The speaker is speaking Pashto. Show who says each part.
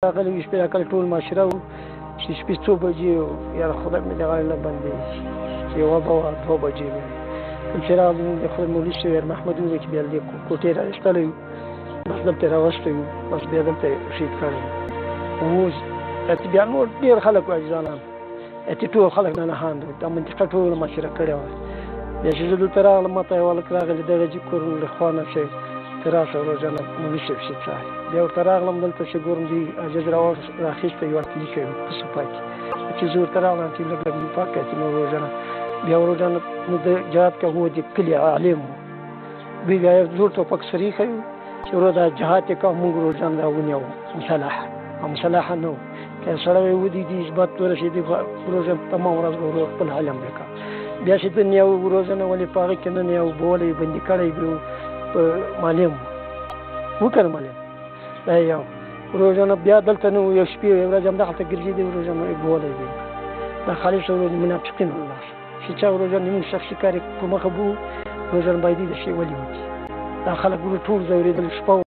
Speaker 1: راغلي وي، شپې راکړه ټول معاشره وو چې شپې څو بجې وو، یاره خدای مې د غاړې نه بندوي چې یوه به وه 2 بجې به وې. کوم چې راغلو موږ د خدای مولوي صاحب یار محمد وویل چې بیا له دې کوټې را ایستلی یو، بس دلته یې راوستی یو، بس بیا دلته یې شهید کړی وو. اتې بیا نور ډېر خلک وو عزیزانان، اتې ټول خلک نه نهاند وو، دا منطقه ټوله معاشره کړې وه. بیا چې زه دلته راغلم ما ته یو هلک راغلی دغه چې کور له خوا نه چې ته راشه ورور جانه مولوي صاحب شهید سوی. بیا ورته راغلم دلته چې ګورم دوی عاجز راخیستی یو کلي کې په صوفا کې، چې زه ورته راغلم چې لږ لږ مې پاک کړه چې نو ورور جانه بیا ورور جانه نو د جهاد که هو د کلي عالم و، دوی بیا یو زوړ ټوپک سرې ښیو چې ورور دا جهاد یې کوه، موږ ورور جان را ونیو مسلح او مسلح نه و، که سړی ودی دي اثبات ورسېدی ورور جان تمام ورځ به ورور خپل علم وکړه. بیا چې ده نیاو ورور جانه ولې په هغه کې نه نیاو بولی بندي کړی به په معلم و که نه معلم دا یو ورور جانه بیا دلته نه و، یو شپې یو ورځ همدغلته ګرځېدی ورور جان یې بولی دی. دا خالص ورور منافقین الله چې چا ورور جان زموږ شخصي کار یې په مخه بو ورور جان باید د شی ولې وکړي. دا خلک ورور ټول ځورېدل شپه